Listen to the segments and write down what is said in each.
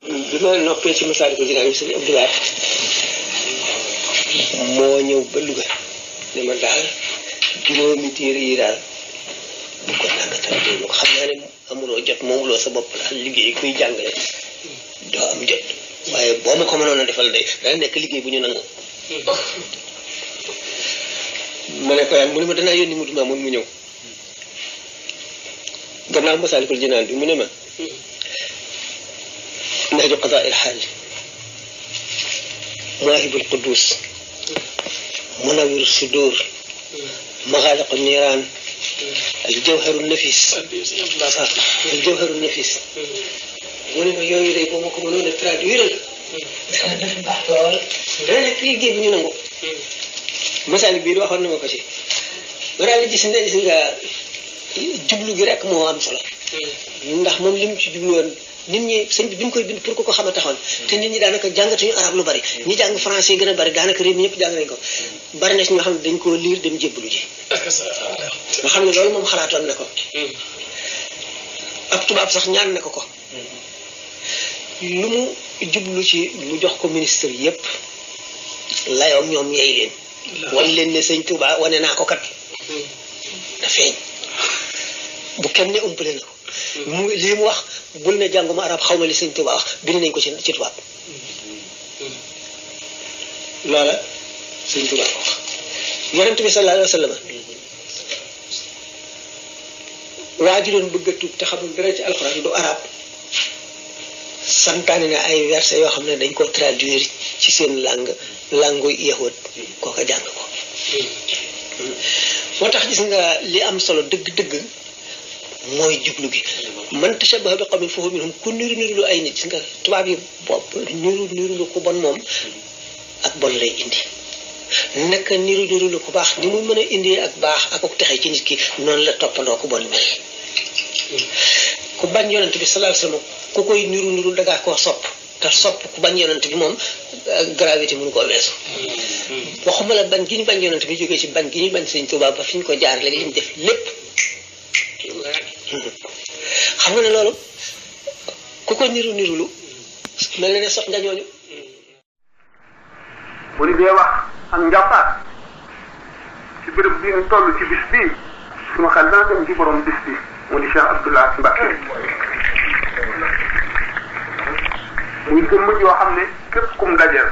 bi ma noppee ci Masaalikul Jinaan sëñ Abdoulaye moo ñëw ba Louga ne ma daal juróomi téere yi daal bu ko nàngatal ma ko xam naa ne amuloo jot moomuloo sa bopp daal liggéey kuy jàngale doo am jot waaye boo ma ko mënoon a defal day dana nekk liggéey bu ñu nangu ma ne ko yaa mu ne ma danaa yónni mu duma mun mu ñëw gannaaw Masaalikul Jinaan bi mu ne ma nahju qadaa il xaaj mawaahibul quddus munawwir sudur maxaaliqu niiraan al jawharu nafis al jawharu nafis mu ne ma yooyu day boo ma ko mënoon a traduire dafa baax lool dana nekk liggéey bi ñu nangu Masaalik biir waxoon na ma ko ci ma daal di gis ne gis nga jublu gi rek moo am solo ndax moom li mu ci jublu woon nit ñi sëñ bi ñu koy bind pour ko xam a taxoon te nit ñi daanaka jàngatuñu arab lu bari ñi jàng français gën a bari daanaka réew mi ñëpp jàng nañ ko bari na si ñoo xam ne dañ koo liir dem jébbalu ji nga xam ne loolu moom xalaatoon na ko ab tubaab sax ñaan na ko ko lu mu jublu ci mu jox ko ministre yëpp layoom ñoom yey leen wan leen ne sëñ Touba wane naa ko kat da feeñ bu kenn ne umpale na ko mu lii mu wax bul ne jànguma arab xaw ma li sëñ Touba wax bind nañ ko ci tubaab loola sëñ Touba ko wax yonent bi sallallahu alayhi wa sallam waa ji doon bëgg a tuub te xamul dara ci alxuraan du arab santaane na ay versets yoo xam ne dañ ko traduire ci seen langue yahud kooka jàng ko moo tax gis nga li am solo dëgg-dëgg mooy jublu gi man tashabbaha bi qawmin fa huwa minhum ku niru lu ay nit gis nga tubaab yi bopp niru lu ko bon moom ak bon lay indi naka niru lu ko baax ni mu mën a indi ak baax ak ak texe ci nit ki noonu la toppandoo ko bon mel ku bañ yonent bi sallallahu alayhi wasallam ku koy niru dangaa koo sopp te sopp ku bañ yonent bi moom gravité mënu koo weesu waxuma la bañ gi ñu bañ yonent bi jógee ci bañ gi ñu bañ sëñ Tuubaa ba fi ñu ko jaar léegi li ñu def lépp xam nga ne loolu ku ko niru lu mel na ne sot nga ñooñu bu ñu dee wax ak njàmbaar ci béréb bii ñu toll ci bis bii suma xel dana dem ci borom bis bi mu di Cheikh Abdoulaye Mbacké muy jëmm yoo xam ne képp kum dajeel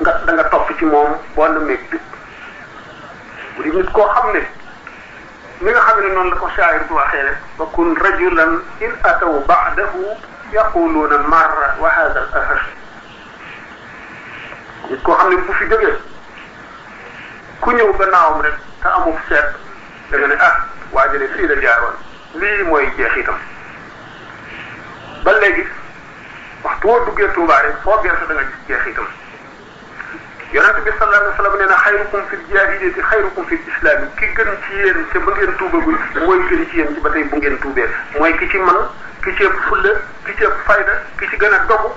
da nga topp ci moom boo namee bi bu di nit koo xam ne li nga xam ne noonu la ko shaayir bu waxee rek wa kun rajulan in ataw ba'dahu yaquluuna marra wa hada al athar nit koo xam ne bu fi jógee ku ñëw gannaawam rek te amul seet da nga ne ah waajale fii la jaaroon lii mooy jeexitam ba léegi waxtu woo duggee Tuubaa rek foo gerte da nga gis jeexitam yonent bi sallallahu alayhi wa sallam nee na xayrukum fil jaahiliyyati xayrukum fil islaam ki gën ci yéen te ba ngeen tuubagul mooy gën ci yéen ci ba tey bu ngeen tuubee mooy ki ci man ki ci ëpp fulla ki ci ëpp fayda ki ci gën a dogu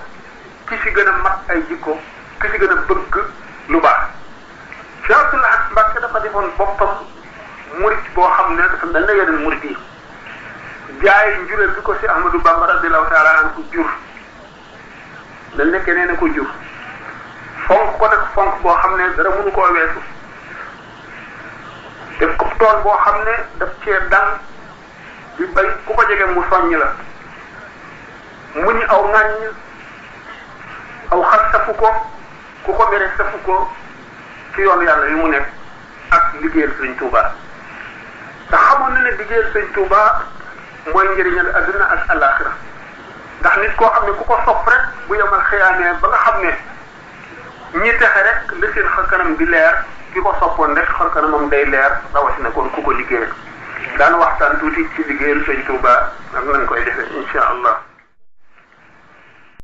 ki ci gën a mat ay jikko ki ci gën a bëgg lu baax Cheikh Abdoulaye Mbacké dafa defoon boppam murit boo xam ne dafa mel ne yeneen murit yi jaay njureel bi ko si Ahmadou Bamba radiyallahu taala anhu jur mel ne keneen a ko jur fonk ko nag fonk boo xam ne dara mënu koo weesu def ko tool boo xam ne daf cee dal di bay ku ko jege mu soññ la muñ aw ŋàññ aw xas safu ko ku ko mere safu ko ci yoonu yàlla yi mu nekk ak liggéeyal sëñ Touba te xamoon na ne liggéeyal sëñ Touba mooy njëriñal adduna ak alaxira ndax nit koo xam ne ku ko sopp rek bu yemal xiyaanee ba nga xam ne ñi texe rek la seen xar kanam di leer ki ko soppoon rek xar kanamam day leer rawatina kon ku ko liggéey rek daan waxtaan tuuti ci liggéeyal sëñ Touba ak nañ koy defee incha allah.